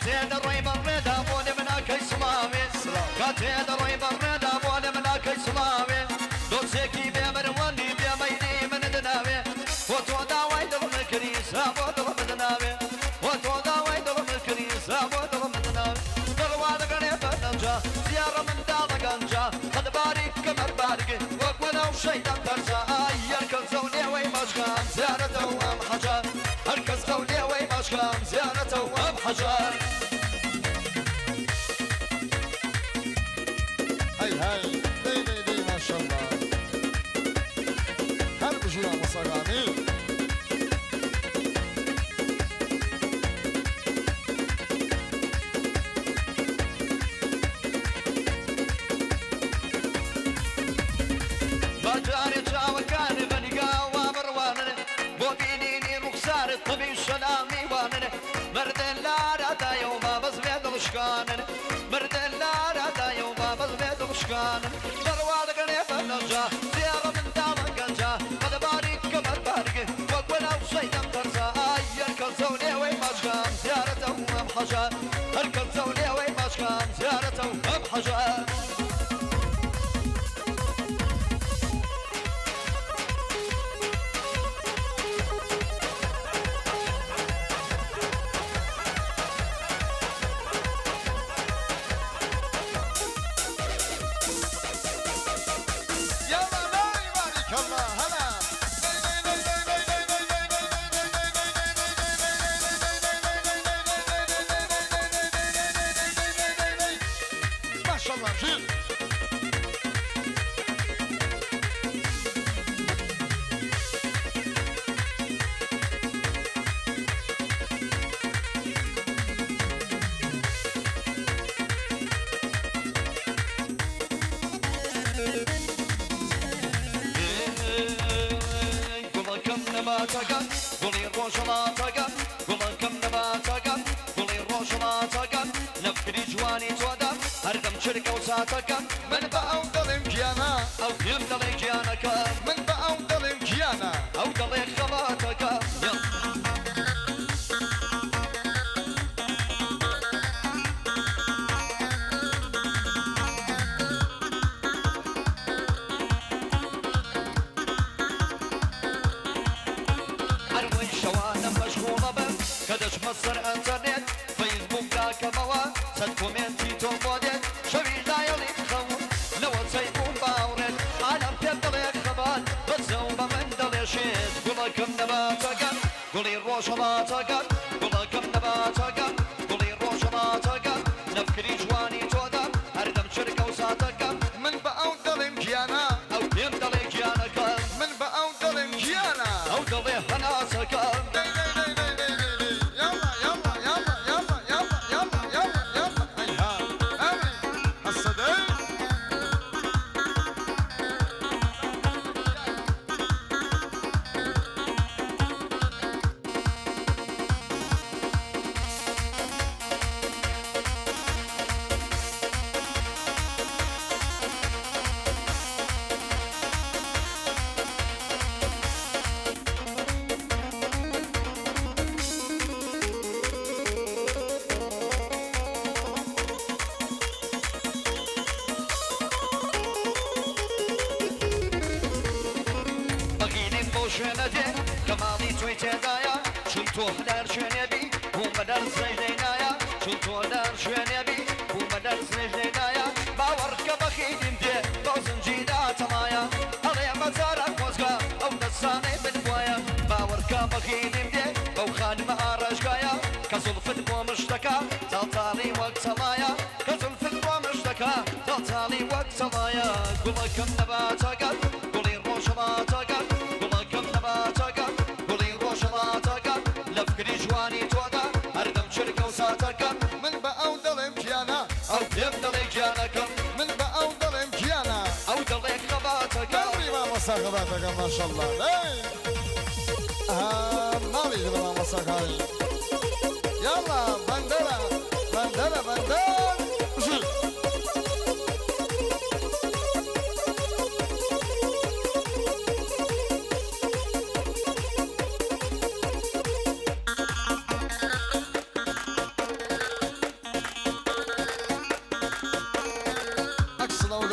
کاتێ دەڕۆی بەڕێدا بۆ لێ مناکەی سڵاوێ، کاتێ دەڕۆی بەڕێدا بۆ لێ مناکەی سڵاوێ، دۆسێکی بێمەروەندی بێمەیلی منت ناوێ، بۆ تۆ داوای دڵم کردی سا بۆ دڵمت ناوێ، بۆ تۆ داوای دڵم کردی سا بۆ دڵمت ناوێ. دڵوا دەگەڕێ بەدەنجا زیاڕە منداڵە گەنجا، قەد باریک کەمەر باریک وەک وەناو شەیدان تەرزا. ئای هەرکەس ئەو لێوەی ماچکام زیارەتە و ئەم حەجا، هەرکەس ئەو لێوەی ماچکام زیارەتە و ئەم حەجا. هەی هەی دەی دەی دەی ماشەڵڵا هەر بژی مامۆستاگانی. با جارێ چاوەکانت بە نیگاوە بڕوانن، بۆ بینینی ڕوخسارت طبی سەلامی وانن، مردن لارادایە و با بەس بێ دڵشکانن، مردن لارادایە و با بەس بێ دڵشکانن. دەڕوا دەگەڕێ بەنەجا زیاڕە منداڵە گەنجا، قەدە باریک کەمەر باریک وەک وەناو شەیدان تەرزا. ئای هەرکەس ئەو لێوەی ماچکام زیارەتە و ئەم حەجا، هەرکەس ئەو لێوەی ماچکام زیارەتە و ئەم حەجا. يلا لا يبارك الله هلا ما شاء الله جيل. گوڵەکەم نەباتەکە گوڵی ڕۆژەڵاتەکە، گوڵەکەم نەباتەکە گوڵی ڕۆژەڵاتەکە، لە فکری جوانی تۆدا هەردەم چرکە و ساتەکە. من بە ئەو دەڵێم گیانە، ئەو پێم دەڵێ گیانەکە، من بە ئەو دەڵێم گیانە، ئەو دەڵێ خەڵاتەکە. هەروەی شەوانە مەشغوڵە بم کە دەچمە سەر ئەنتەرنێت، فەیسبوک داکەمەوە چەند کۆمێنتی تۆم بۆ دێت، شەوی لایەڵی بخەوم لەوە چەی بووم باوڕێت، عالەم پێم دەڵێ خەبات بەچەو بە من دەڵێ شێت. گوڵەکەم نەباتەکە گوڵی ڕۆژهەڵاتەکە، گوڵەکەم نەباتەکە گوڵی ڕۆژهەڵاتەکە، لە فکری جوانی تۆدا هەردەم چرکە و ساتەکە. من بە ئەو دەڵێم گیانە، ئەو پێم دەڵێ گیانەکە، من بە ئەو دەڵێم گیانە، ئەو دەڵێ هەناسەکە. دەی دەی دەی دەی دەی دەی دەی يلا يلا يلا يلا يلا يلا يلا يلا هيها أمري الصديق. بەغیلیم بۆ شوێنە دێ کە ماڵی تۆی تێدایە، چون تۆ هەلار شوێنێ بی بوومە دەرس نایە، چون تۆ لار شوێنێ بی بوومە دەرس نایە، باوەڕکە بەخیلیم دێ بەو زنجیرا تەمایە، ئەڵێ مەزارە خۆزگە ئەو دەستانەی من وایە، باوەڕکە بەخیلیم دێ بەو خانمە ئارەشگایە، کە زوڵفت بۆ مشتەکە تاڵتاڵی وەک تەڵایە، کە زوڵفت بۆ مشتەکە تاڵتاڵی وەک تەڵایە. گوڵەکەم نەباتەکە گوڵی ڕۆژهەڵاتەکە، گوڵەکەم نەباتەکە گوڵی ڕۆژهەڵاتەکە، لە فکری جوانی تۆدا هەردەم چرکە و ساتەکە. من بە ئەو دەڵێم گیانە، ئەو پێم دەڵێ گیانەکەم، من بە ئەو دەڵێم گیانە، ئەو دەڵێ خەباتەکە. ئەمری مامۆستا خەباتەکە ماشەڵڵا. دەی ماڵی دڵ مامۆستاکانی. يلا بندرة بندرة بندر بژی.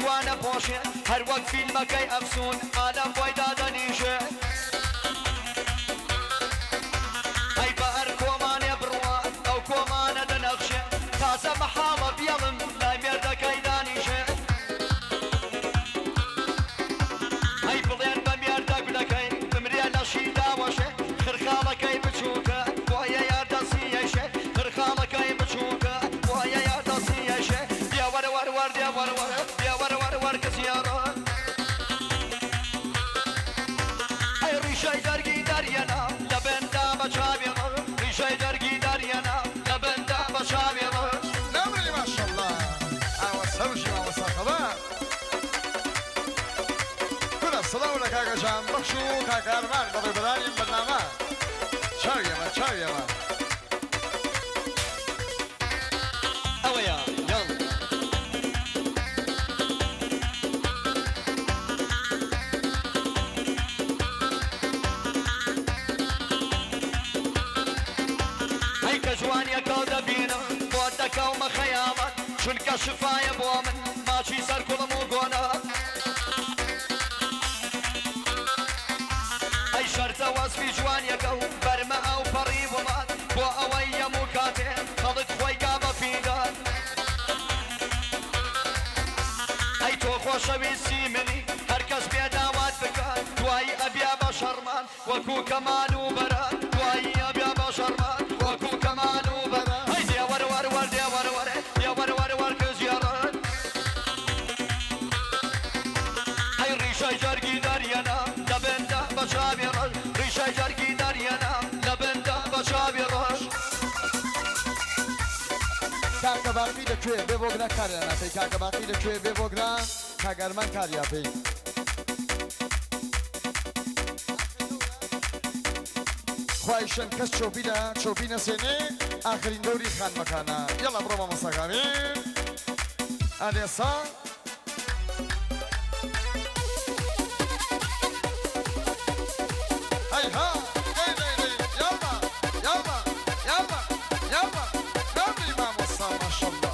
جوانە پۆشێ هەر وەک فیلمەکەی ئەفسوون عالەم بۆی دادەنیشێ. ئەی بە هەر کۆمانێ بڕوات ئەو کۆمانە دەنەخشێ تازە مەحاڵە بیەڵم لای مێردەکەی دانیشێ. ئەی بڵێن بە مێردە گولەکەی بمرێ لەشی داوەشێ خرخاڵەکەی بچووکە بۆیە یار دەستی ئەیشێ خرخاڵەکەی بچووکە بۆیە یار دەستی ئەیشێ. دێ وەرە وەر وەر دێ وەرە وەر دێ وەرە وەر وەر کزیاڕە. ئەی ڕیشەی دەرگی دەریەنا لە بندا بە چاوی ڕەش ڕیشەی دەرگی دەریەنا لە بندا بە چاوی ڕەش. نەمری ماشەڵڵا ئاوە سەرژی مامۆستا خەبات. کورە سڵاو لە کاکە جان بەخش و کاکە ئەرمان بەڕێوبەرانی بەرنامە. چاویەمە چاویەمە. ئەوەیە یاڵ. ئەی کە جوانیەکەو دەبینم بۆ دەکەومە خەیاڵات چونکە شفایە بۆ من ماچی سەر کوڵم و گۆنە. ئەی شەرتە وەسفی جوانیەکە و بەرمە ئەو پەڕی وڵات بۆ ئەوەی یەم و کاتێ خەڵک خۆی کا بە فیدات. ئەی تۆ خۆشەویستی منی هەر کەس بێداوات بکات دوایی ئەبیا بە شەڕمان وەکو کەمال و بەرات دوایی ئەبیا بە شەڕمان وەکو کەمال و بەرات. ئەی دێ وەرە وەر وەر دێ وەرە وەرە دێ وەرە وەرە وەر کزیاڕەت. ئەی ڕیشەی جەرگی دەریەنا لە بندا بە چاوی ڕەش ڕیشەی جەرگی دەریەنا لە بندا بە چاوی ڕەش. کاکە باقی لەکوێ بێ بۆگرا کاریان ناپێی کاکە باقی لەکوێ بێ بۆگرا کاکە ئەرمان کاریا پێی. خوایشن کەس چۆپی لە چۆپی نەسێنێ ئاخرین دەوری خانمەکانە. یەڵا بڕۆ مامۆستا کامیر. ئەنێسا. هەی ها دەی دەی دەی یاڵا یاڵا یاڵا یاڵا نامری مامۆستا ماشەڵڵا.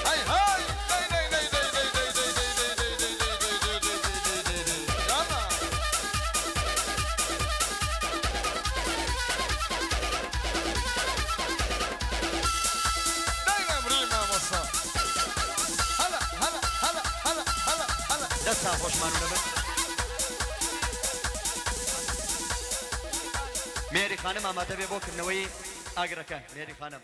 هەی هەی دەی دەی دەی دەی دەی دەی دەی دەی دەی دەی دەی دەی دەی دەی دەی دەی دەی دەی دەی یاڵا. دەی نەمری مامۆستا. هەلا هەلا هەلا هەلا هەلا هەلا. دەستان خۆشمان و نەبن. مێری خانم ئامادە بێ بۆ کردنەوەی ئاگرەکە. مێری خانم.